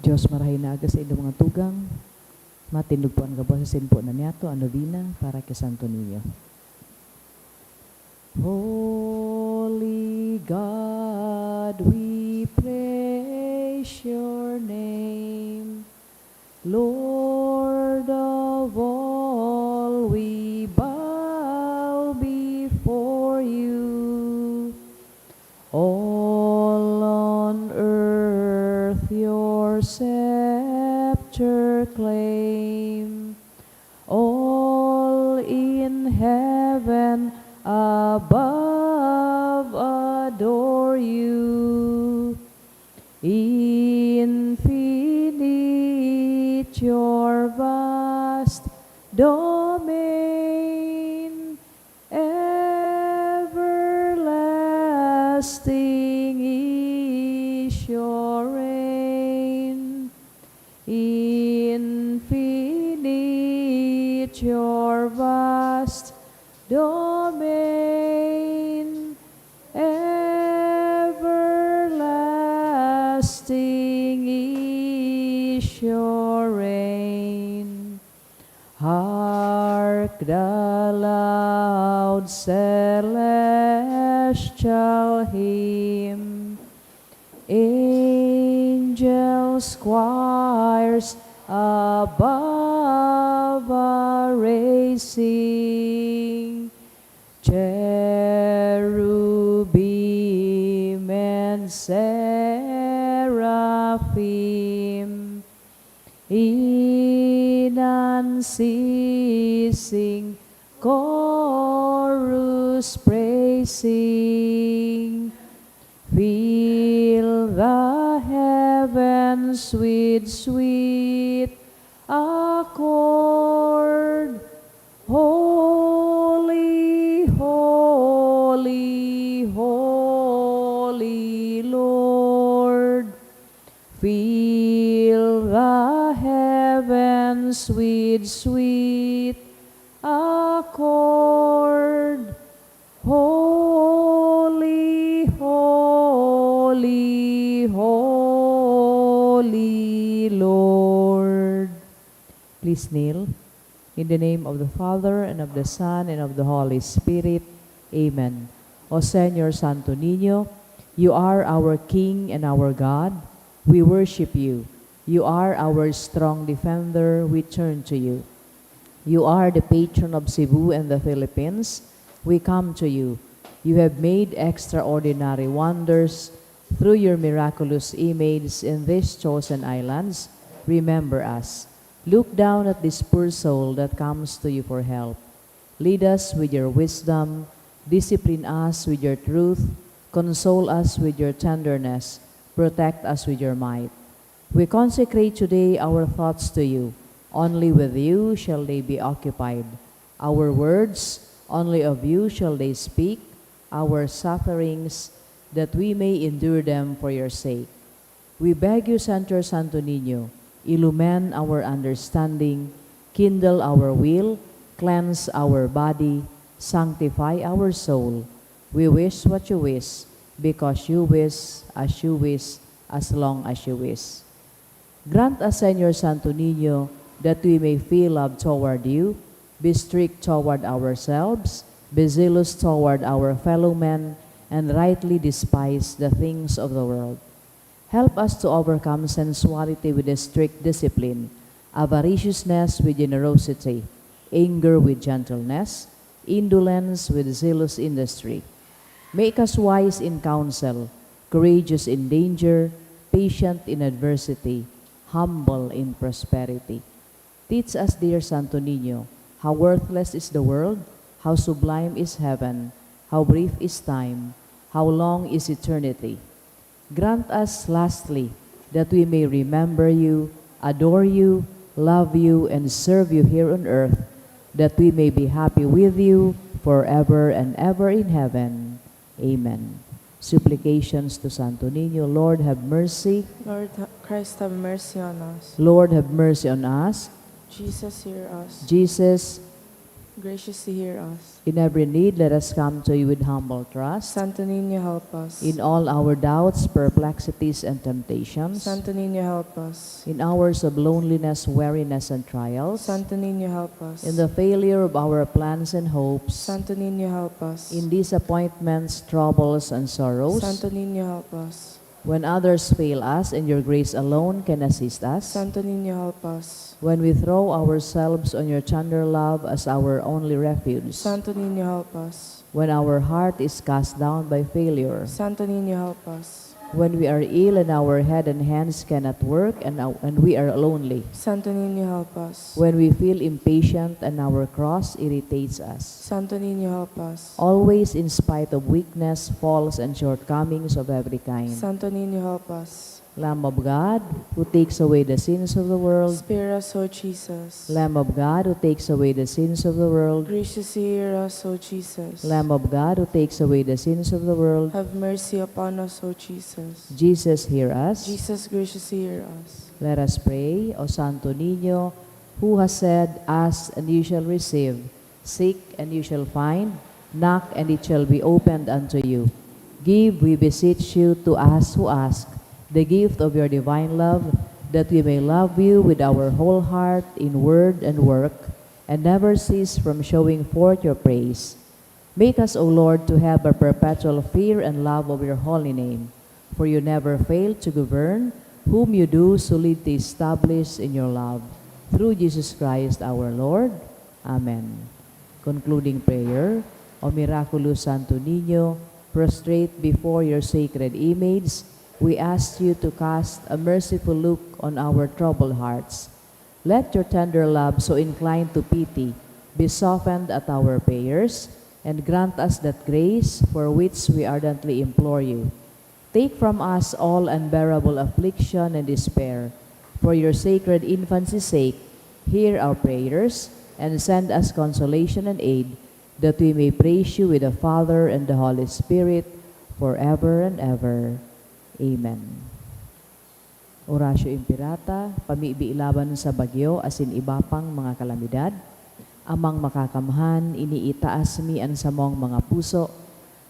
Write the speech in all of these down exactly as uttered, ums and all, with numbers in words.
Dios, marahay na aga sa indong mga tugang. Matindog po an gabos asin po na niyato an nobena para ki Santo Niño. Holy God, we praise your name. Lord of all, we bow before you. All on earth your scepter claim. All in heaven above adore you. Infinite your vast domain, everlasting is your reign. Infinite your vast domain, everlasting is your reign. Hark the loud celestial hymn, angels, choirs above are raising, cherubim and seraphim in unceasing chorus praising. Fill the heavens with sweet accord. Holy, holy, holy Lord. Fill the heavens with sweet accord. Holy, holy, holy Lord. Please kneel. In the name of the Father, and of the Son, and of the Holy Spirit. Amen. O Señor Santo Niño, you are our King and our God. We worship you. You are our strong defender. We turn to you. You are the patron of Cebu and the Philippines. We come to you. You have made extraordinary wonders through your miraculous image in these chosen islands. Remember us. Look down at this poor soul that comes to you for help. Lead us with your wisdom, discipline us with your truth, console us with your tenderness, protect us with your might. We consecrate today our thoughts to you. Only with you shall they be occupied. Our words, only of you shall they speak. Our sufferings, that we may endure them for your sake. We beg you, Center Santo Niño, illumine our understanding, kindle our will, cleanse our body, sanctify our soul. We wish what you wish, because you wish, as you wish, as long as you wish. Grant us, Señor Santo Niño, that we may feel love toward you, be strict toward ourselves, be zealous toward our fellow men, and rightly despise the things of the world. Help us to overcome sensuality with a strict discipline, avariciousness with generosity, anger with gentleness, indolence with zealous industry. Make us wise in counsel, courageous in danger, patient in adversity, humble in prosperity. Teach us, dear Santo Niño, how worthless is the world, how sublime is heaven, how brief is time, how long is eternity. Grant us, lastly, that we may remember you, adore you, love you, and serve you here on earth, that we may be happy with you forever and ever in heaven. Amen. Supplications to Santo Niño. Lord, have mercy. Lord, ha-, Christ, have mercy on us. Lord, have mercy on us. Jesus, hear us. Jesus, Graciously hear us. In every need, let us come to you with humble trust. Santo Niño, help us. In all our doubts, perplexities, and temptations. Santo Niño, help us. In hours of loneliness, weariness, and trials. Santo Niño, help us. In the failure of our plans and hopes. Santo Niño, help us. In disappointments, troubles, and sorrows. Santo Niño, help us. When others fail us and your grace alone can assist us. Santo Niño, help us. When we throw ourselves on your tender love as our only refuge. Santo Niño, help us. When our heart is cast down by failure. Santo Niño, help us. When we are ill and our head and hands cannot work and, our- and we are lonely. Santo Niño, help us. When we feel impatient and our cross irritates us. Santo Niño, help us. Always, in spite of weakness, faults, and shortcomings of every kind. Santo Niño, help us. Lamb of God, who takes away the sins of the world. Spare us, O Jesus. Lamb of God, who takes away the sins of the world. Graciously hear us, O Jesus. Lamb of God, who takes away the sins of the world. Have mercy upon us, O Jesus. Jesus, hear us. Jesus, graciously hear us. Let us pray. O Santo Niño, who has said, "Ask and you shall receive, seek and you shall find, knock and it shall be opened unto you." Give, we beseech you, to us who ask, the gift of your divine love, that we may love you with our whole heart in word and work, and never cease from showing forth your praise. Make us, O Lord, to have a perpetual fear and love of your holy name, for you never fail to govern whom you do solidly establish in your love. Through Jesus Christ our Lord. Amen. Concluding prayer. O Miraculous Santo Niño, prostrate before your sacred image, we ask you to cast a merciful look on our troubled hearts. Let your tender love, so inclined to pity, be softened at our prayers, and grant us that grace for which we ardently implore you. Take from us all unbearable affliction and despair. For your sacred infancy's sake, hear our prayers, and send us consolation and aid, that we may praise you with the Father and the Holy Spirit, forever and ever. Amen. Oratio Imperata, pamibi laban sa bagyo asin iba pang mga kalamidad. Amang Makakamhan, iniitaas mi an samong mga puso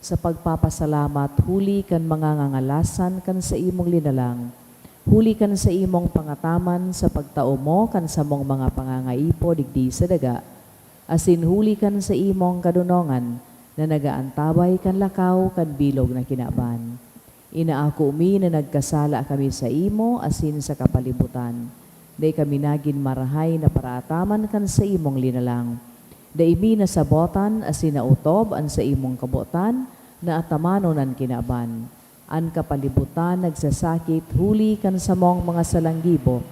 sa pagpapasalamat huli kan mga ngangalasan kan saimong linalang, huli kan saimong pangataman sa pagtao mo kan samong mga pangangaipo digdi sa daga, asin huli kan saimong kadonongan na nagaantabay kan lakaw kan bilog na kinaban. Inaako mi na nagkasala kami saimo asin sa kapalibutan. Dai kami nagin marahay na paraataman kan saimong linalang. Dai mi nasabotan asin naotob an saimong kabotan na atamanon an kinaban. An kapalibutan nagsasakit huli kan samong mga salanggibo,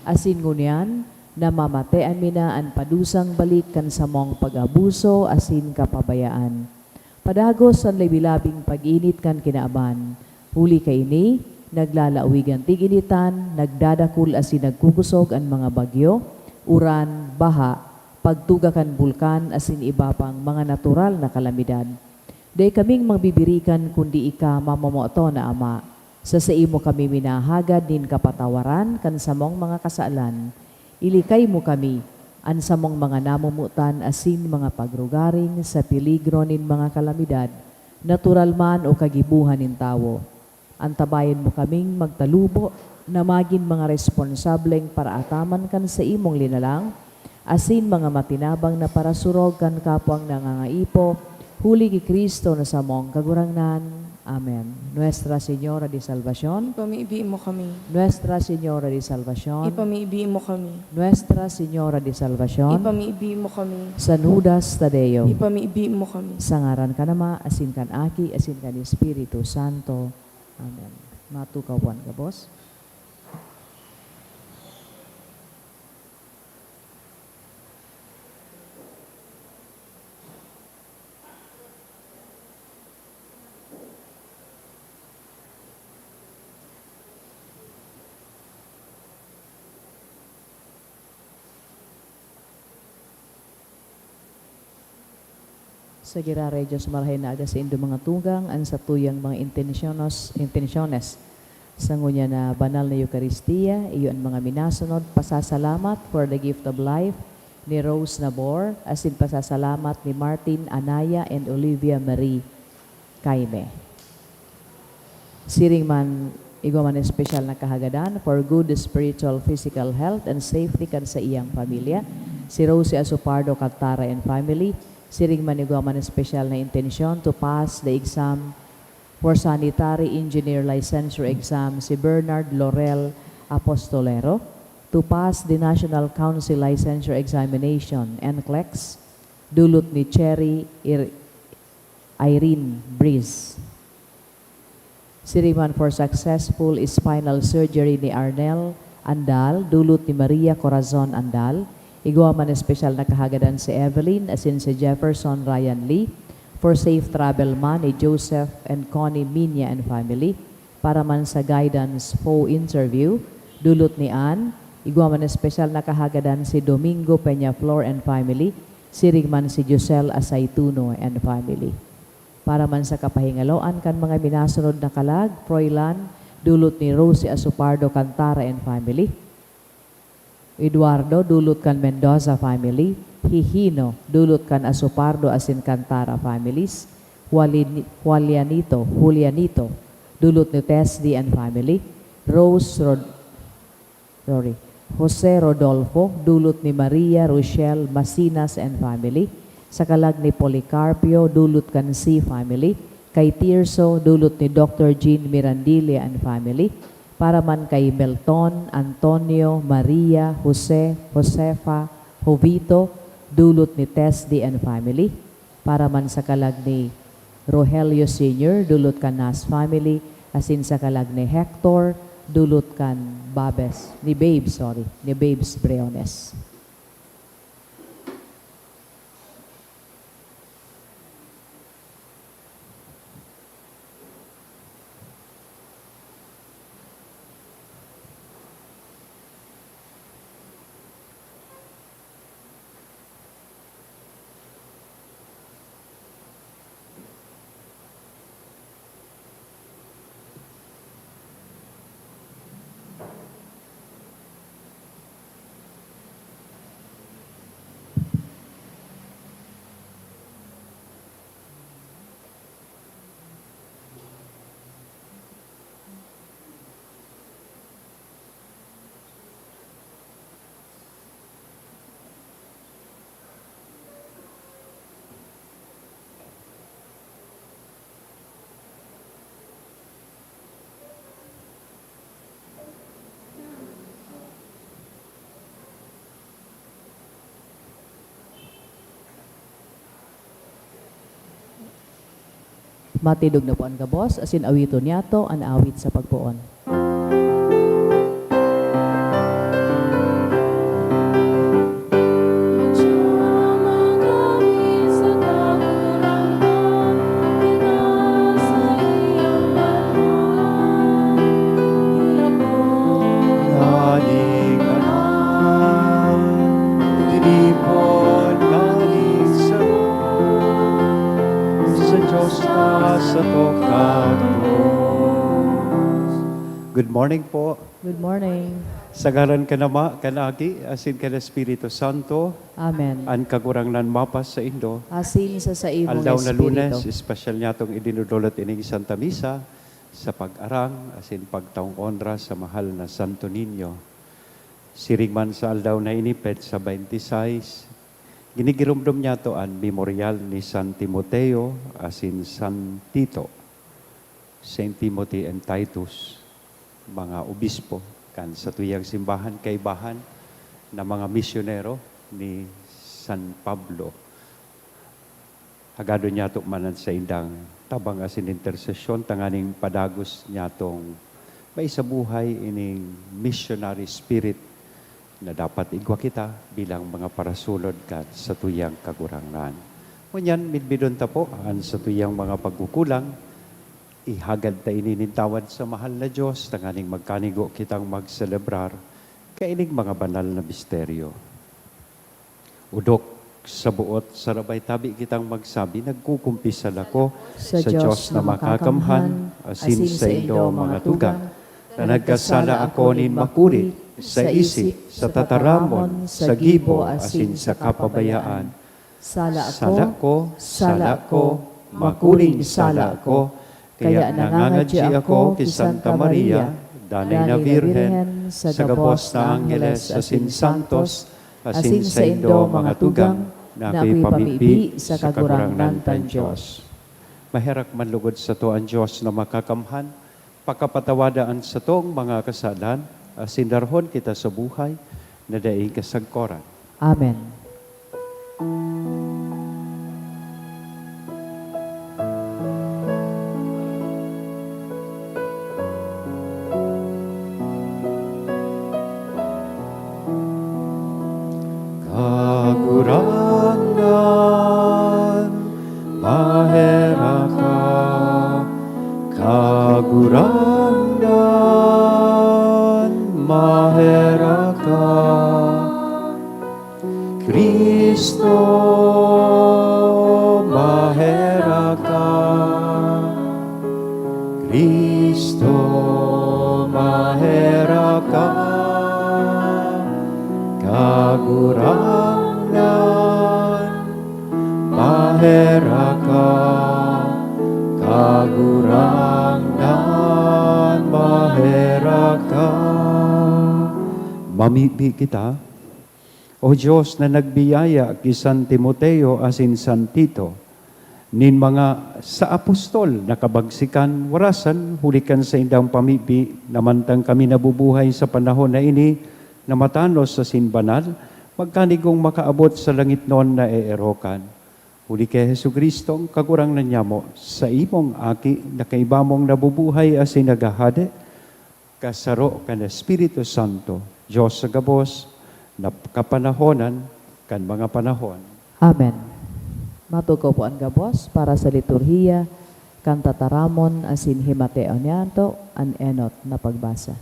asin ngunyan namamatean mi na an padusang balik kan samong pag-abuso asin kapabayaan. Padagos an labi-labing pag-init kan kinaban. Huli kaini, naglalawig an tig-initan, nagdadakul asin nagkukosog an mga bagyo, uran, baha, pagtuga kan bulkan asin iba pang mga natural na kalamidad. Dai kaming magbibirikan kundi ika, mamamoton na Ama. Sa saimo kami minahagad nin kapatawaran kan samong mga kasalan. Ilikay mo kami, an samong mga namomotan asin mga pagrugaring sa peligro nin mga kalamidad, natural man o kagibohan nin tawo. Antabayan mo kaming magtalubo na magin mga responsableng paraataman kan saimong linalang, asin mga matinabang na parasurog kan kapwang nangangaipo, huli ki Cristo na samong Kagurangnan. Amen. Nuestra Señora de Salvacion. Ipamibi mo kami. Nuestra Señora de Salvacion. Ipamibi mo kami. Nuestra Señora de Salvacion. Ipamibi mo kami. San Judas Tadeo. Ipamibi mo kami. Sa ngaran kan Ama, asin kan Aki, asin kan Espiritu Santo. Amen. Matukawan gabos. Sa giraray Dios, marahay na aga saindo mga tugang, an satuyang mga intensyonos, intensyones. Sa ngunyan na banal na Eukaristia, iyo an mga minasunod, pasasalamat for the gift of life, ni Rose Nabor, asin pasasalamat ni Martin Anaya and Olivia Marie Caime. Siring man, igwa man espesyal na kahagadan for good spiritual, physical health and safety kan saiyang pamilya, si Rosie Asopardo Catara and family. Siring man, igwa man espesyal na intensyon to pass the exam for sanitary engineer licensure exam, si Bernard Laurel Apostolero, to pass the National Council Licensure Examination, NCLEX, dulot ni Cherry Ir-, Irene Breeze. Siring man for successful spinal surgery ni Arnel Andal, dulot ni Maria Corazon Andal. Igwa man espesyal na kahagadan si Evelyn asin si Jefferson Ryan Lee, for safe travel man ni Joseph and Connie Minya and family. Para man sa guidance phone interview, dulot ni Ann. Igwa man espesyal na kahagadan si Domingo Peñaflor and family, siring man si Josel Asaituno and family. Para man sa kapahingaloan kan mga minasunod na kalag, Froilan, dulot ni Rosie Asopardo Cantara and family. Eduardo, dulot kan Mendoza family. Hihino, dulot kan Asopardo asin Cantara families. Juali-, Julianito, Julianito, dulot ni Tesdi and family. Rose Rod-, sorry, Jose Rodolfo, dulot ni Maria Rochelle Masinas and family. Sa kalag ni Policarpio, dulot kan C family. Kay Tirso, dulot ni Doctor Jean Mirandilla and family. Para man kay Melton, Antonio, Maria, Jose, Josefa, Jovito, dulot ni Tesdi and family. Para man sa kalag ni Rogelio Senior, dulot kan Nas family, asin sa kalag ni Hector, dulot kan Babes, ni Babes, sorry, ni Babes Briones. Matindog na po an gabos, asin awiton niyato an awit sa pagpoon. Nganing ngaran, tinipon nganing saro, sa Dios na sato ka tubos. Good morning po. Good morning. Sa ngaran kan Ama, kan Aki, asin kan Espiritu Santo. Amen. An Kagurangnan mapasaindo. Asin sa saimong Aldaw na espiritu. Lunes, espesyal niyatong idinudulot ining Santa Misa sa pag-arang asin pagtaong onra sa mahal na Santo Niño. Siring man sa aldaw na ini, petsa twenty-six, ginigiromdom niyato an memoryal ni San Timoteo asin San Tito, Saint Timothy and Titus, mga obispo kan satuyang simbahan, kaibahan na mga misyonero ni San Pablo. Hagadon niyato man an saindang tabang asin intersesyon tanganing padagos niyatong maisabuhay ining missionary spirit na dapat igwa kita bilang mga parasunod kan satuyang Kagurangnan. Ngunyan, midbidon ta po an satuyang mga pagkukulang. Ihagad ta ini nin tawad sa mahal na Dios tanganing magkanigo kitang magselebrar kaining mga banal na misteryo. Odok sa buot sarabay tabi kitang magsabi, nagkukumpisal ako sa Dios na makakamhan, asin saindo, mga tugang, na nagkasala ako nin makuri sa isip, sa tataramon, sa gibo, asin sa kapabayaan. Sala ko, sala ko, makuring sala ko, kaya nangangadyi ako ki Santa Maria, Danay na Birhen, sa gabos na angheles asin santos, asin saindo mga tugang, na akoy pamibi sa Kagurangnan kan Dios. Maherak man lugod sato an Dios na Makakamhan, pakapatawada an satong mga kasalan, asin darahon kita sa buhay na daing kasagkoran. Amen. Kagurangnan, maherak ka. Kagurangnan, maherak ka. Cristo, maherak ka. Cristo, maherak ka. Kagurangnan, maherak ka. Kagurangnan, maherak ka. Mamibi kita. O Dios na nagbiyaya ki San Timoteo asin San Tito, nin mga sa apostol na kabagsikan, warasan huli kan saindang pamibi, na mantang kami nabubuhay sa panahon na ini na matanos asin banal, magkanigong makaabot sa langitnon na eerokan. Huli ki Jesu-Cristo, an Kagurangnan nyamo, sa imong Aki na kaiba mong nabubuhay asin naghahade, kasaro kan Espiritu Santo, Dios sa gabos, na kapanahonan kan mga panahon. Amen. Matukaw po an gabos para sa liturhiya kan tataramon asin himateon niyanto an enot na pagbasa.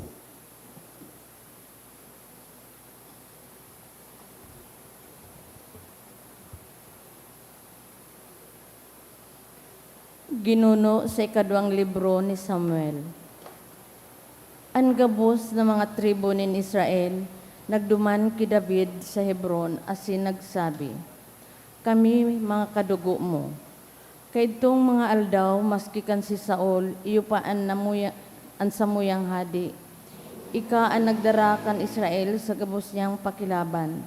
Ginuno sa ikadwang libro ni Samuel. An gabos na mga tribu nin Israel nagduman ki David sa Hebron asin nagsabi, "Kami mga kadugo mo. Kaidtong mga aldaw, maski kan si Saul, iyo pa an namuya-, an samuyang hade. Ika an nagdara kan Israel sa gabos niyang pakilaban,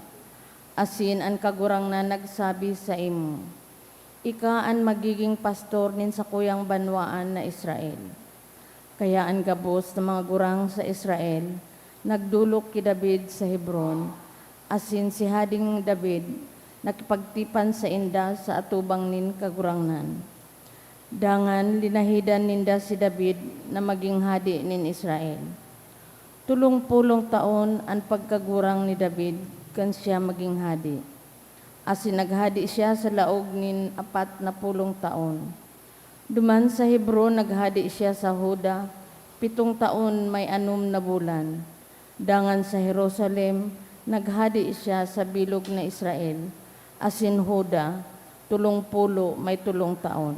asin an Kagurangnan nagsabi saimo, 'Ika an magigin pastor nin sakuyang banwaan na Israel.'" Kaya an gabos na mga gurang sa Israel nagdolok ki David sa Hebron, asin si Hading David nakipagtipan sainda sa atubang nin Kagurangnan. Dangan linahidan ninda si David na magin hade nin Israel. Tolong pulong taon an pagkagurang ni David kan siya magin hade, asin naghade siya sa laog nin apat na pulong taon. Duman sa Hebron naghade siya sa Juda pitong taon may anom na bulan. Dangan sa Jerusalem naghade siya sa bilog na Israel asin Juda tolong polo may tolong taon.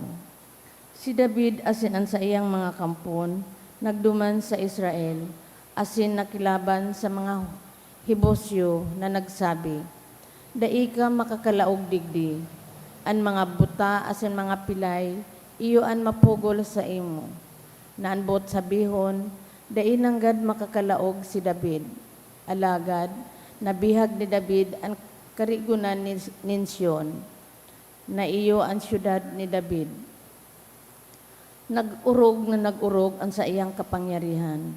Si David asin an saiyang mga kampon nagduman sa Israel asin nakilaban sa mga Jebuseo na nagsabi, "Dai ka makakalaog digdi. An mga buta asin mga pilay, iyo an mapugol saimo." Na an boot sabihon, dai nanggad makakalaog si David. Alagad nabihag ni David an karigonan ni, nin Sion, na iyo an syudad ni David. Nag-orog na nag-orog an saiyang kapangyarihan,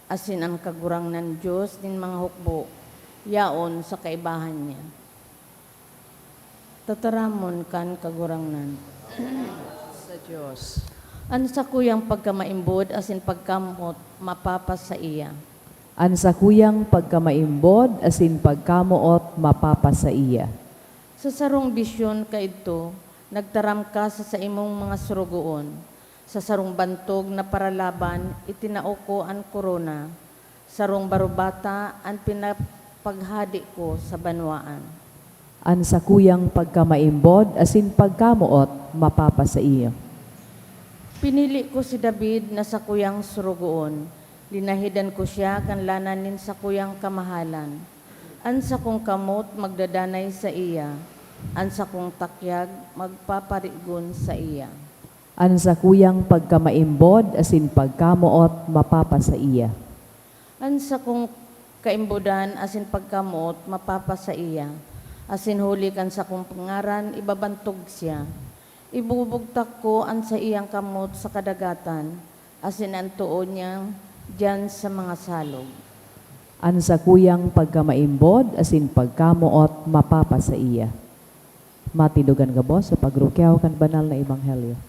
asin an Kagurangnan Dios nin mga hukbo yaon sa kaibahan niya. Tataramon kan Kagurangnan. Sa Dios. An sakuyang pagkamaimbod asin pagkamoot mapapasaiya. An sakuyang pagkamaimbod asin pagkamoot mapapasaiya. Sa sarong bisyon kaidto, nagtaram ka sa saimong mga sorogoon. Sa sarong bantog na paralaban, itinao ko an korona. Sarong barubata an pinapaghade ko sa banwaan. An sakuyang pagkamaimbod asin pagkamoot mapapasaiyo. Pinili ko si David na sakuyang sorogoon, Linahidan ko siya kan lanan nin sakuyang kamahalan. An sakong kamot magdadanay saiya, an sakong takyag magpaparigon saiya. An sakuyang pagkamaimbod asin pagkamoot mapapasaiya. An sakong kaimbodan asin pagkamoot mapapasaiya, asin huli kan sakong ngaran ibabantog siya. Ibubugtak ko an saiyang kamot sa kadagatan, asin an too niya diyan sa mga salog. An sakuyang pagkamaimbod asin pagkamoot mapapasaiya. Matindog an gabos sa pagrukyaw kan banal na ebanghelyo.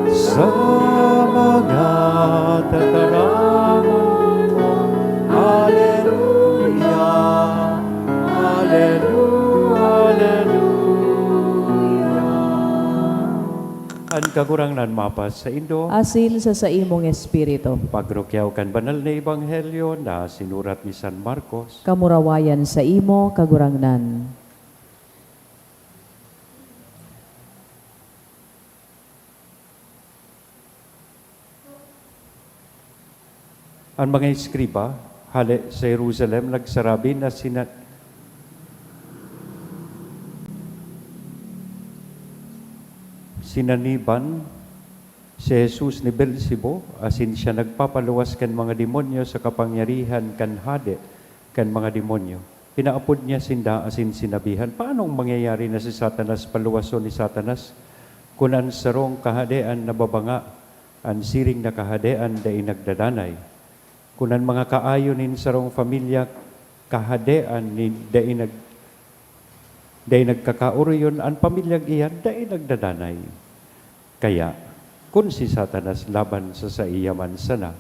Sa mga tataramon mo. Aleluya, aleluya, aleluya. An Kagurangnan mapasaindo. Asin sa saimong espiritu. Pagrukyaw kan banal na ebanghelyo na sinurat ni San Marcos. Kamurawayan saimo, Kagurangnan. An mga eskriba hale sa Jerusalem nagsarabi na sina-, sinaniban si Jesus ni Beelzebub, asin siya nagpapaluwas kan mga demonyo sa kapangyarihan kan hade kan mga demonyo. Pinaapod niya sinda asin sinabihan, "Paanong mangyayari na si Satanas paluwason ni Satanas? Kun an sarong kahadean nababanga, an siring na kahadean dai nagdadanay. Kun an mga kaayon nin sarong pamilya kahadean nin dai nag-, dai nagkakaoroyon, an pamilyang iyan dai nagdadanay." Kaya, kun si Satanas laban sa saiya man sana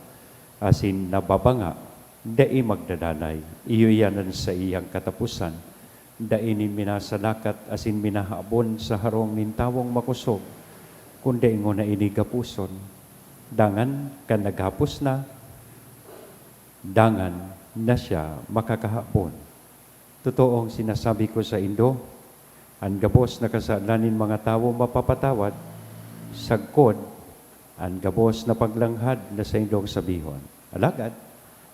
asin nababanga, dai magdadanay. Iyo iyan an saiyang kataposan. Dai nin minasalakat asin minahabon sa harong nin tawong makosog, kundi ngona ini gaposon. Dangan, kan naghapos na, dangan na siya makakahabon. Totoong sinasabi ko saindo, an gabos na kasalan nin mga tawo mapapatawad, sagkod an gabos na paglanghad na saindong sabihon. Alagad,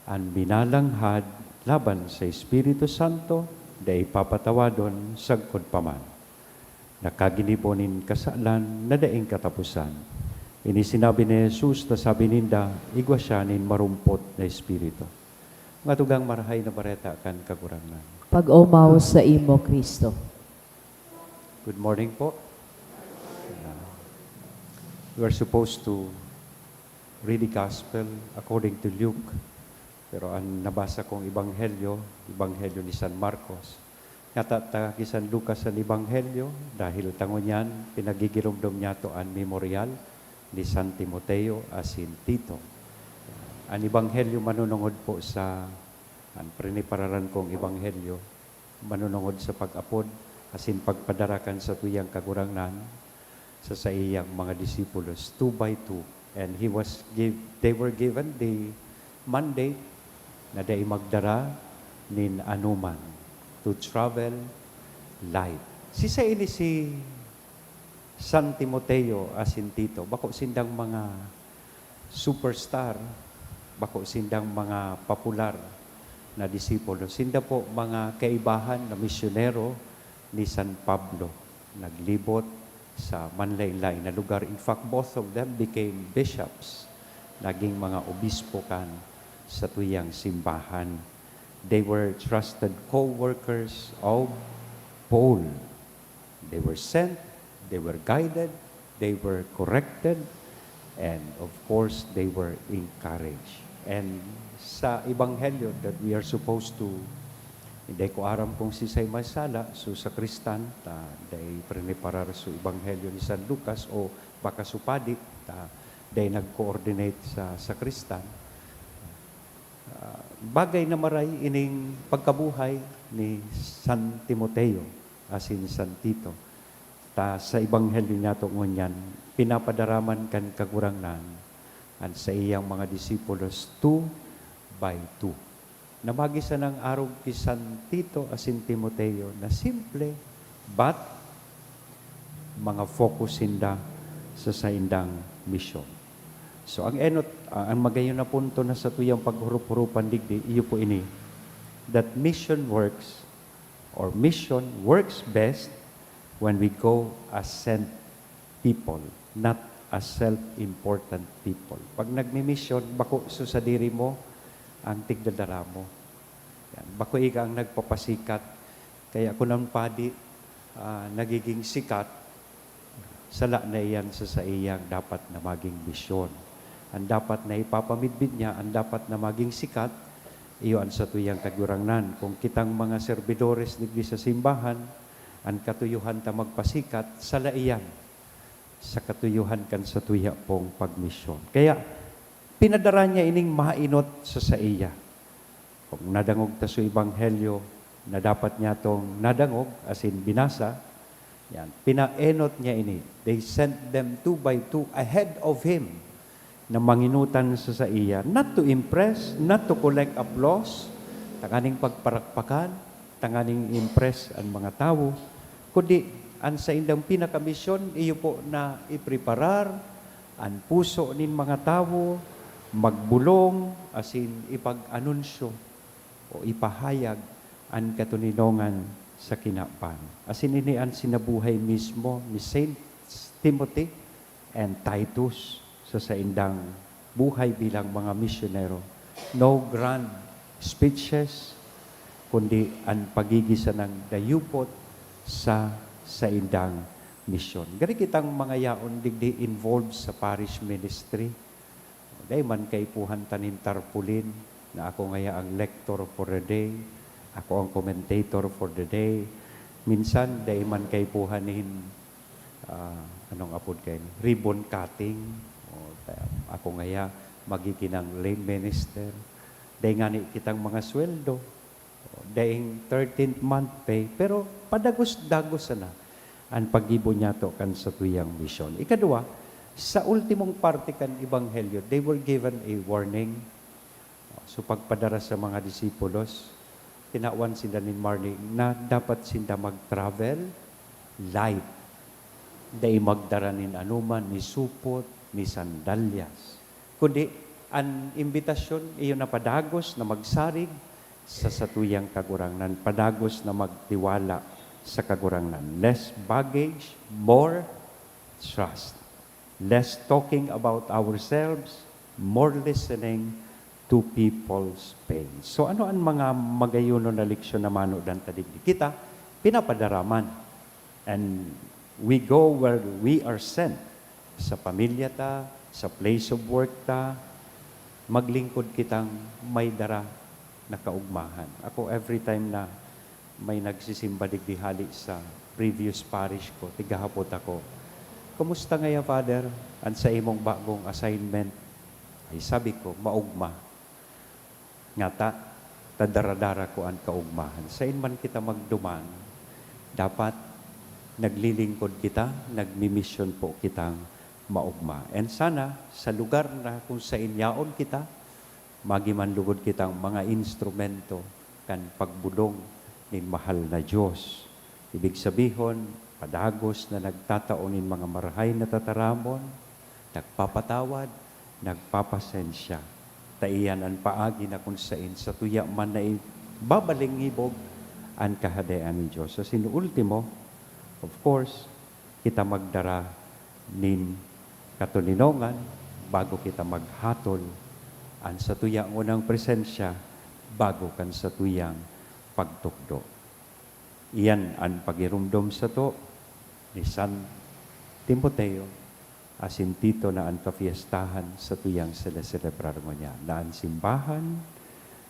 an minalanghad laban sa Espiritu Santo, dai papatawadon sagkod pa man. Nakaginibo nin kasalan na daing kataposan. Ini sinabi ni Jesus ta sabi ninda, "Igwa siya nin marumpot na espiritu." Mga tugang, Marahay na Bareta kan Kagurangnan. Pag-omaw saimo, Cristo. Good morning po. Uh, we are supposed to read the Gospel according to Luke. Pero an nabasa kong ebanghelyo, ebanghelyo ni San Marcos. Ngata ta ki San Lucas an ebanghelyo, dahil ta ngunyan pinagigiromdom niyato an memoryal ni San Timoteo asin Tito. An ebanghelyo manunungod po sa, an prinipararan kong ebanghelyo, manunungod sa pag-apod asin pagpadara kan satuyang Kagurangnan sa saiyang mga disipulos, two by two. And he was give-, they were given the mandate na dai magdara nin anoman, to travel light. Sisay ini si San Timoteo asin Tito? Bako sindang mga superstar, bako sindang mga popular na disipulo. Sinda po mga kaibahan na misyonero ni San Pablo. Naglibot sa manlain-lain na lugar. In fact, both of them became bishops. Naging mga obispo kan satuyang simbahan. They were trusted co-workers of Paul. They were sent, they were guided, they were corrected, and of course, they were encouraged. And sa ebanghelyo that we are supposed to, hindi ko aram kung sisay may sala, so sakristan, ta dai priniparar so ebanghelyo ni San Lucas o baka so padi, ta dai nag-coordinate sa sakristan. Ah, bagay na maray ining pagkabuhay ni San Timoteo asin San Tito. Ta sa ebanghelyo niyato ngunyan, pinapadara man kan Kagurangnan an saiyang mga disipulos two by two. Na magisan an arog ki San Tito asin Timoteo na simple, but mga focus sinda sa saindang misyon. So, ang enot, ah, ang magayon na punto na satuyang paghurup-hurupan digdi, iyo po ini, that mission works or mission works best when we go as sent people, not as self-important people. Pag nagmimisyon, bako sa sadiri mo ang tigdadara mo. Yan. Bako ika ang nagpapasikat. Kaya kun ang padi, ah, nagiging sikat, sala na iyan sa saiyang dapat na maging misyon. Ang dapat na ipapamidbid niya, ang dapat na maging sikat, iyo an satuyang Kagurangnan. Kung kitang mga serbidores digdi sa simbahan, an katuyohan ta magpasikat, sala iyan sa katuyohan kan satuya pong pagmisyon. Kaya, pinadara niya ining mainot sa saiya. Kung nadangog ta sa ebanghelyo na dapat niya tong nadangog, asin binasa, yan, pinaenot niya ini. They sent them two by two ahead of him na manginutan sa saiya, not to impress, not to collect applause, tanganing pagparakpakan, tanganing impress an mga tawo, kundi an saindang pinakamisyon, iyo po na ipreparar an puso nin mga tawo, magbolong, asin ipag-anunsyo o ipahayag an katoninongan sa kinaban. Asin ini an sinabuhay mismo ni Saint Timothy and Titus sa saindang buhay bilang mga misyonero. No grand speeches, kundi an pagigisa nang dayupot sa saindang misyon. Gari kitang mga yaon digdi involved sa parish ministry. Dai man kaipuhan ta nin tarpaulin na ako ngaya ang lector for the day, ako ang commentator for the day. Minsan, dai man kaipuhan nin, ah, anong apod kaini? Ribbon cutting. O, ta-, ako ngaya magigin ang lay minister. Dai ngani kitang mga sweldo. Daing thirteenth month pay, pero padagos-dagos sana an paggibo niyato kan satuyang misyon. Ikadua, sa ultimong parte kan ebanghelyo, they were given a warning. So, pagpadara sa mga disipulos, tinawan sinda nin warning na dapat sinda mag-travel light. Dai magdara nin anoman, ni supot, ni sandalyas. Kundi, an imbitasyon, iyo na padagos na magsarig sa satuyang Kagurangnan, padagos na magtiwala sa Kagurangnan. Less baggage, more trust. Less talking about ourselves, more listening to people's pain. So, ano an mga magayonon na leksyon na manodan ta digdi? Kita, pinapadara man. And we go where we are sent. Sa pamilya ta, sa place of work ta, maglingkod kitang may dara na kaugmahan. Ako, every time na may nagsisimba digdi hali sa previous parish ko, tigahapot ako, "Kumusta ngaya, Father, an sa imong bagong assignment?" Ay, sabi ko, "Maugma." Ngata, ta dara-dara ko an kaugmahan. Sain man kita magduman, dapat naglilingkod kita, nagmimisyon po kitang maugma. And sana, sa lugar na kung sain yaon kita, magi man lugod kitang mga instrumento kan pagbolong nin mahal na Dios. Ibig sabihon, padagos na nagtatao nin mga marahay na tataramon, nagpapatawad, nagpapasensya. Ta iyan an paagi na kun sain satuya man na ibabalingibog an Kahadean nin Dios. Sa sin-, ultimo, of course, kita magdara nin katoninongan bago kita maghatol an satuya ngunang presensya bago kan satuyang pagtukdo. Iyan an pagirumdom sato ni San Timoteo asin Tito na an kafiestahan satuyang seleselebrar ngunyan, na an simbahan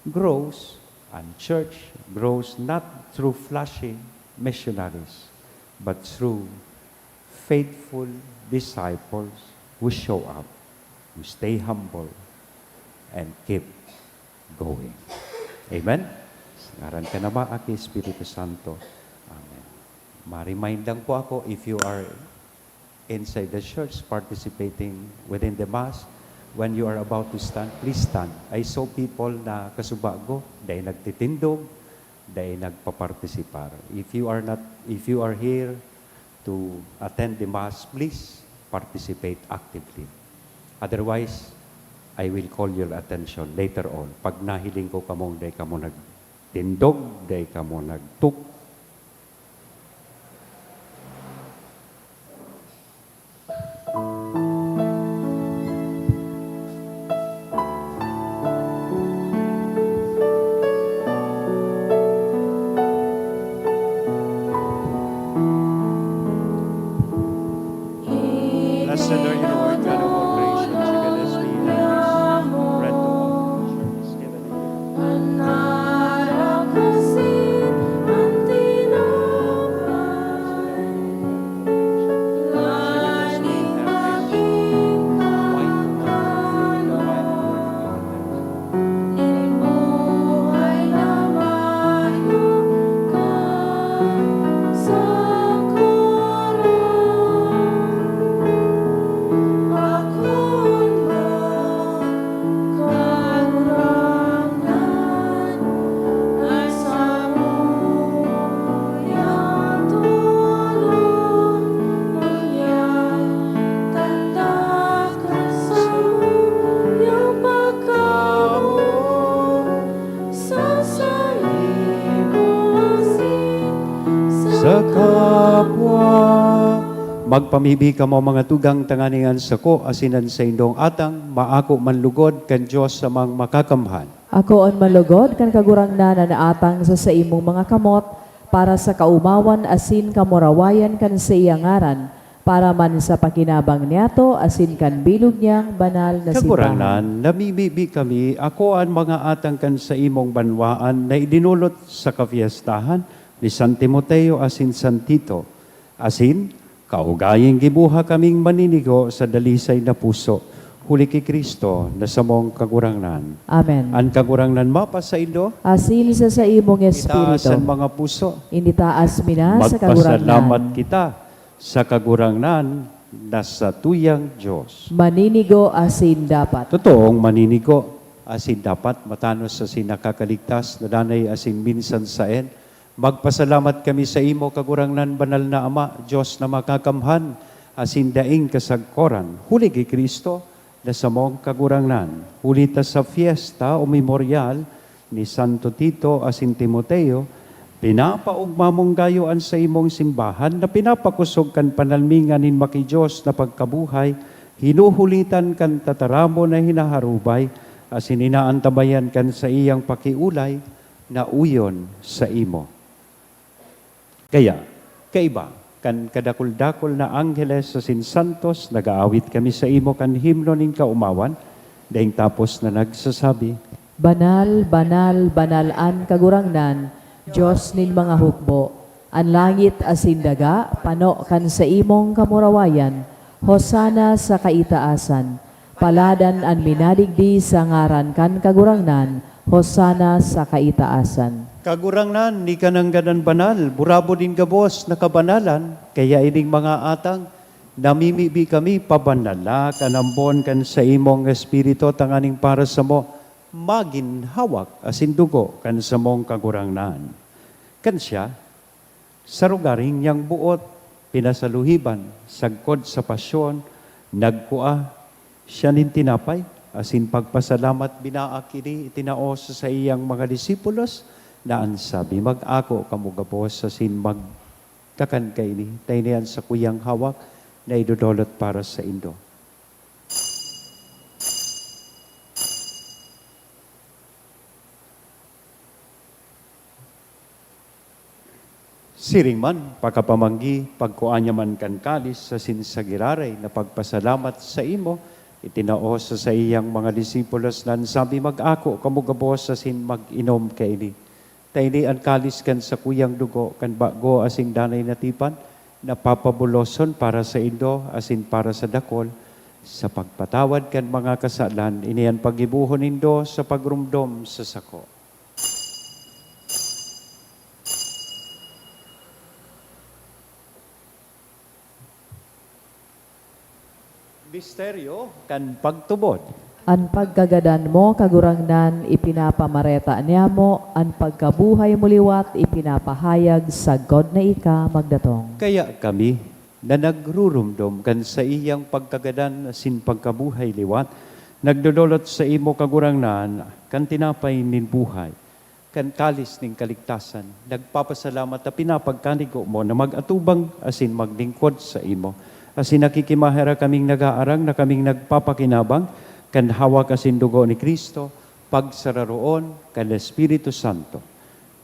grows, an church grows not through flashy missionaries, but through faithful disciples who show up, who stay humble, and keep going. Amen? Sa ngaran kan Ama, Aki, Espiritu Santo. Amen. Ma-remind lang po ako, if you are inside the church participating within the Mass, When you are about to stand, please stand. I saw people na kasubago, dai nagtitindog, dai nagpapartisipar. If you are not, if you are here to attend the mass, please participate actively. Otherwise, I will call your attention later on. Pag nahiling ko kamong dai kamo nagtindog, dai kamo nagtuk, Blessed are you, Lord, God of all creation. Sing it as we end this bread to offer. Sa kapwa. Magpamibi kamo, mga tugang, tanganing an sako asin an saindong atang maako man lugod kan Dios Amang Makakamhan. Akoon man lugod kan Kagurangnan an atang sa saimong mga kamot, para sa kaomawan asin kamurawayan kan saiyang ngaran, para man sa pakinabang niyato asin kan bilog niyang banal na simbahan. Kagurangnan, namimibi kami, akoa an mga atang kan saimong banwaan na idinolot sa kapyestahan ni San Timoteo asin San Tito, asin kaugaying gibuha kaming maninigo sa dalisay na puso, huli ki Cristo na samong Kagurangnan. Amen. An Kagurangnan mapasaindo. Asin sa saimong espiritu. Itaas an mga puso. Initaas mi na sa Kagurangnan. Magpasalamat kita sa Kagurangnan na satuyang Dios. Maninigo asin dapat. Totoong maninigo asin dapat, matanos asin nakakaligtas na danay asin minsan saen. Magpasalamat kami saimo, Kagurangnan, Banal na Ama, Dios na Makakamhan asin daing kasagkoran, huli ki Cristo na samong Kagurangnan. Huli ta sa fiesta o memoryal ni Santo Tito asin Timoteo, pinapaogma mong gayo an saimong simbahan na pinapakosog kan panalmingan nin maki-Dios na pagkabuhay, hinuhulitan kan tataramon na hinaharubay, asin inaantabayan kan saiyang pakiolay na uyon saimo. Kaya, kaiba kan kadakul-dakul na angheles asin santos, nag-aawit kami saimo kan himno nin kaomawan, daing tapos na nagsasabi, "Banal, banal, banal an Kagurangnan, Dios nin mga hukbo. An langit asin daga pano kan saimong kamurawayan. Hosana sa kaitaasan. Paladan an minadigdi sa ngaran kan Kagurangnan. Hosana sa kaitaasan." Kagurangnan, ika nanggad an banal, burabod nin gabos na kabanalan, kaya ining mga atang, namimibi kami, pabanala kan ambon kan saimong Espiritu tanganing para samo magin hawak asin dugo kan samong Kagurangnan. Kan siya, sa rogaring niyang boot pinasaluhiban, sagkod sa pasyon, nagkua siya nin tinapay, asin pagpasalamat binaak ini, itinao sa saiyang mga disipulos, na an sabi, "Mag-ako kamo gabos asin magkakan kaini, ta ini an sakuyang hawak na idodolot para saindo." Siring man, pakapamanggi, pagkua niya man kan kalis asin sa giraray na pagpasalamat saimo, itinao sa saiyang mga disipulos na an sabi, "Mag-ako kamo gabos asin mag-inom kaini. Ta ini an kalis kan sakuyang dugo kan bago asin danay na tipan, na papabuloson para saindo asin para sa dakol, sa pagpatawad kan mga kasalan. Ini an paggibohon nindo sa pagromdom sa sako." Misteryo kan pagtubod. An pagkagadan mo, Kagurangnan, ipinapamareta niamo, an pagkabuhay mo liwat ipinapahayag, sagkod na ika magdatong. Kaya kami, na nagrurumdom kan saiyang pagkagadan asin pagkabuhay liwat, nagdodolot saimo, Kagurangnan, kan tinapay nin buhay, kan kalis nin kaligtasan. Nagpapasalamat ta pinapagkanigo mo na mag-atubang asin maglingkod saimo. Asin nakikimaherak kaming nag-aarang na kaming nagpapakinabang kan hawak asin dugo ni Cristo, pagsararoon kan Espiritu Santo.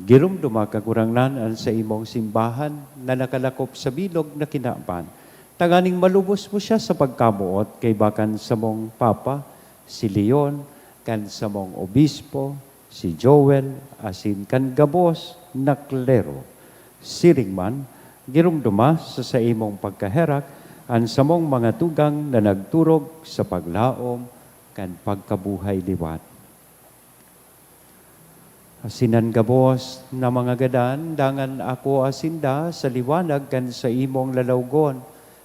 Giromdoma, Kagurangnan, an saimong simbahan na nakalakop sa bilog na kinaban, tanganing malubos mo siya sa pagkamoot kaiba kan samong Papa, si Leon, kan samong obispo, si Joel, asin kan gabos na klero. Siring man, giromdoma sa saimong pagkaherak an samong mga tugang na nagturog sa paglaom kan pagkabuhay liwat. Asin an gabos na mga gadan, dangan akoa sinda sa liwanag kan saimong lalawgon.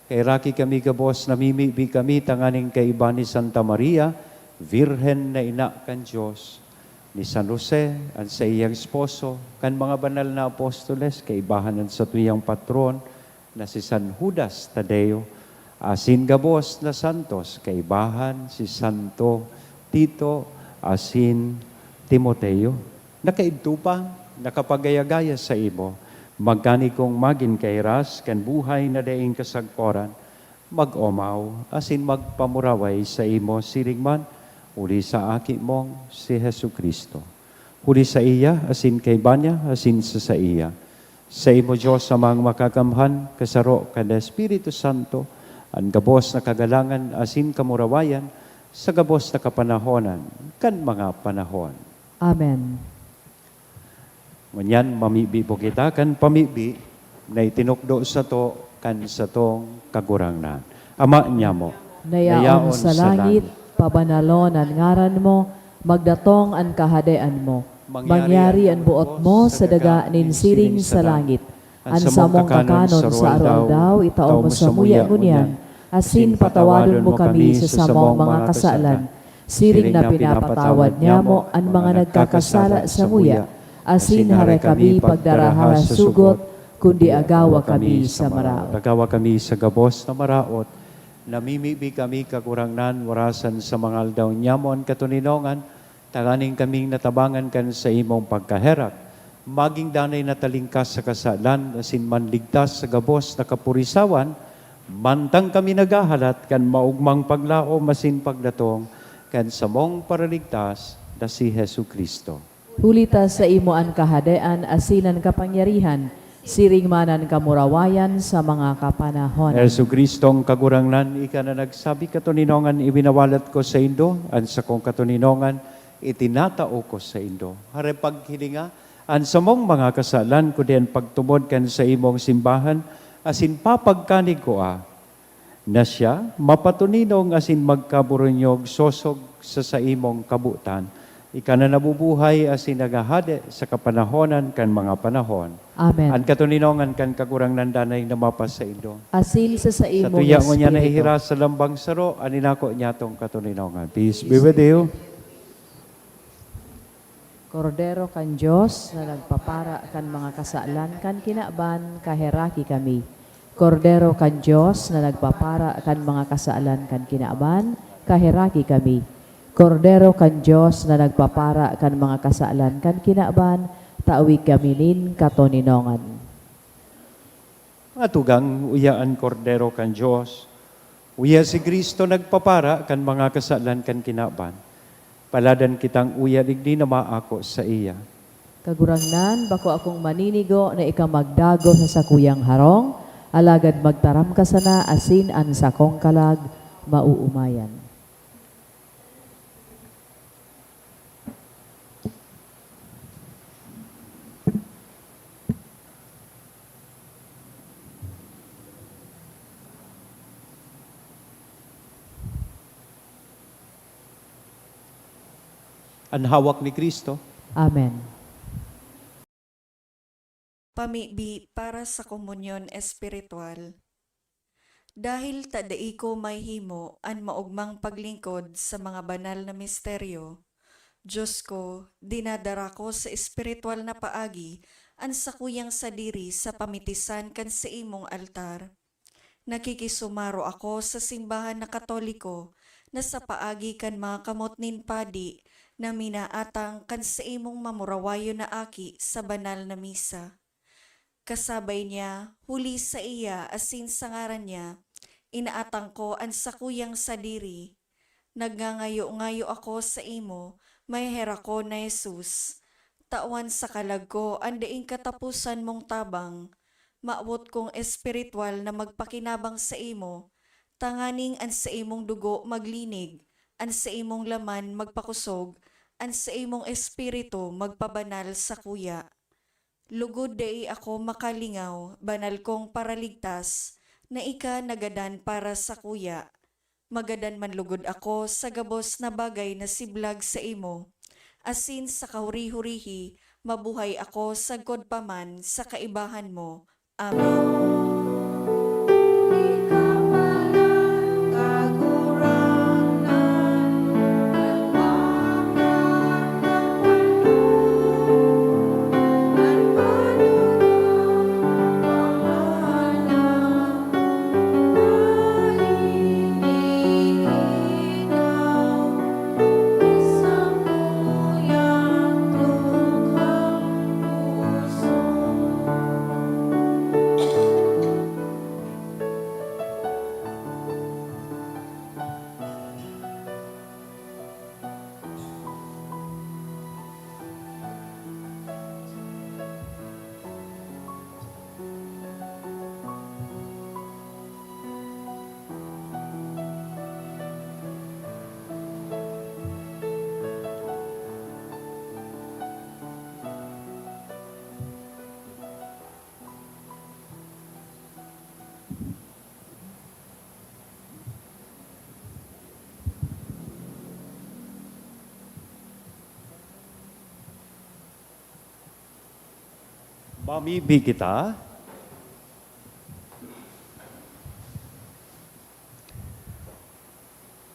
Kaheraki kami gabos, namimibi kami tanganing kaiba ni Santa Maria, Birhen na Ina kan Dios, ni San Jose, an saiyang esposo, kan mga banal na apostoles, kaibahan an satuyang patron, na si San Judas Tadeo, asin gabos na santos kaibahan si Santo Tito asin Timoteo, na kaidto pa nakapagaya-gaya saimo, magkanigo magin kahiras kan buhay na daing kasagkoran, mag-omaw asin magpamuraway saimo siring man, huli sa Aki mong si Jesu-Cristo. Huli saiya, asin kaiba niya, asin sa saiya. Saimo, Dios Amang Makakamhan, kasaro kan Espiritu Santo, an gabos na kagalangan asin kamurawayan, sa gabos na kapanahonan kan mga panahon. Amen. Ngunyan, mamibi po kita kan pamibi na itinukdo sato kan satong Kagurangnan. Ama niamo, na yaon sa langit, pabanalon an ngaran mo, magdatong an Kahadean mo, mangyari an boot mo sa daga nin siring sa langit. An samong kakanon sa aroaldaw, itao mo samuya ngunyan, asin patawadon mo kami sa samong mga kasalan, siring na pinapatawad niamo an mga nagkakasala samuya, asin hare kami pagdaraha sa sugot, kundi agawa kami sa maraot. Agawa kami sa gabos na maraot, namimibi kami, Kagurangnan, warasan sa mga aldaw niamo an katoninongan, tanganing kaming natabangan kan saimong pagkaherak, magin danay na talingkas sa kasalan asin manligtas sa gabos na kapurisawan, mantang kami naghahalat kan maogmang paglaom asin pagdatong kan samong Paraligtas na si Jesu-Cristo. Huli ta saimo an kahadean asin an kapangyarihan, siring man an kamurawayan sa mga kapanahonan. Jesu-Cristong Kagurangnan, ika na nagsabi, "Katoninongan iwinawalat ko saindo, an sakong katoninongan itinatao ko saindo." Hare paghilinga an samong mga kasalan, kundi an pagtubod kan saimong simbahan, asin papagkanigoa na siya mapatoninong asin magkaburunyog sosog sa saimong kabotan. Ika na nabubuhay asin naghahade sa kapanahonan kan mga panahon. Amen. An katoninongan kan Kagurangnan danay na mapasaindo. Asin sa saimong espiritu. Sa tuya ngunyan na ihiras sa lambang saro, an inako niyatong katoninongan. Peace be with you. Kordero kan Dios na nagpapara kan mga kasalan kan kinaban, kaheraki kami. Kordero kan Dios na nagpapara kan mga kasalan kan kinaban, kaheraki kami. Kordero kan Dios na nagpapara kan mga kasalan kan kinaban, tawi kami nin katoninongan. Mga tugang, uya an Kordero kan Dios. Uya si Cristo nagpapara kan mga kasalan kan kinaban. Paladan kitang uya digdi na maako saiya. Kagurangnan, bako akong maninigo na ika magdago sa sakuyang harong, alagad magtaram ka sana asin an sakong kalag maoomayan. An hawak ni Cristo. Amen. Pamibi para sa komunyon espiritual. Dahil ta dai ko mahihimo an maogmang paglingkod sa mga banal na misteryo, Diyos ko, dinadara ko sa espiritual na paagi an sakuyang sadiri sa pamitisan kan saimong altar. Nakikisumaro ako sa simbahan na Katoliko na sa paagi kan mga kamot nin padi na minaatang kan saimong mamurawayon na aki sa banal na misa. Kasabay niya, huli sa iya asin sa ngaran niya, inaatang ko an sakuyang sadiri. Nagngangayo-ngayo ako saimo, maheherakon na Jesus. Tawan sa kalag ko an daing kataposan mong tabang. Mawot kong espiritual na magpakinabang saimo, tanganing an saimong dugo maglinig, an saimong laman magpakosog, an saimong espiritu magpabanal sakuya. Lugod dai ako makalingaw, banal kong Paraligtas, na ika nagadan para sakuya. Magadan man lugod ako sa gabos na bagay na siblag saimo, asin sa kahuri-hurihi, mabuhay ako sagkod pa man sa kaibahan mo. Amen. Mamibi kita.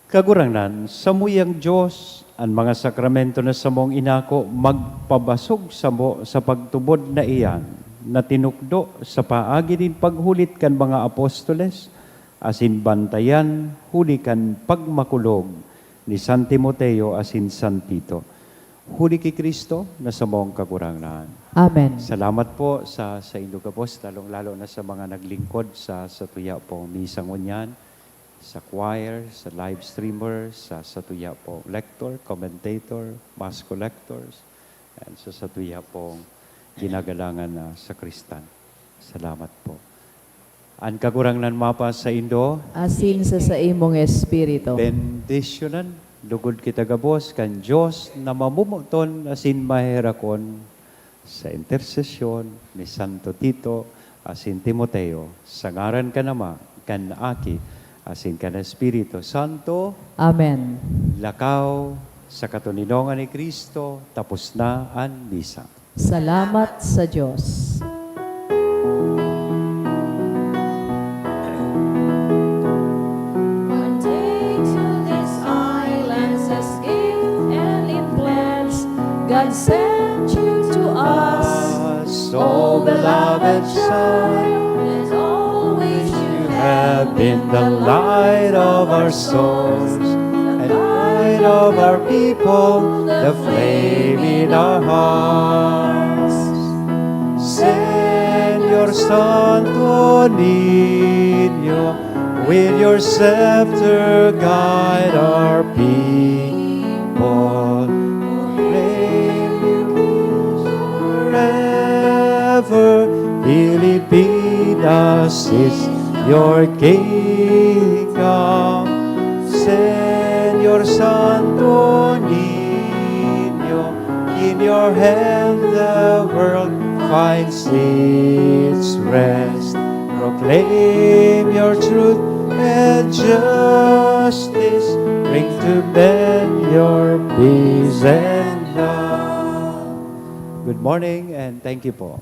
Kagurangnan, samuyang Dios, an mga sakramento na samong inako magpabasog samo sa pagtubod na iyan, na tinukdo sa paagi nin paghulit kan mga apostoles, asin bantayan huli kan pagmakulog ni San Timoteo asin San Tito. Huli ki Cristo na samong Kagurangnan. Amen. Salamat po sa saindo gabos, lalong-lalo na sa mga naglingkod sa satuya pong misa ngunyan, sa choir, sa live streamer, sa satuya pong lector, commentator, mass collectors, and sa satuya pong ginagalangan na sakristan. Salamat po. An Kagurangnan mapasaindo. Asin sa saimong espiritu. Bendisyonan, lugod kita gabos kan Dios na mamomoton asin maherakon sa intersesyon ni Santo Tito asin Timoteo, sa ngaran kan Ama, kan Aki, asin kan Espiritu Santo. Amen. Lakaw sa katoninongan ni Cristo, tapos na an misa. Salamat sa Dios. One day to this island as gift and in pledge, God sent you to us, oh beloved child, and always you have been the light of our souls, and light of our people, the flame in our hearts. Señor Santo Niño, with your scepter guide our people. Proclaim your peace forever. Filipinas is your kingdom. Señor Santo Niño, in your hand the world finds its rest. Proclaim your truth and justice. Bring to men your peace and love. Good morning and thank you po.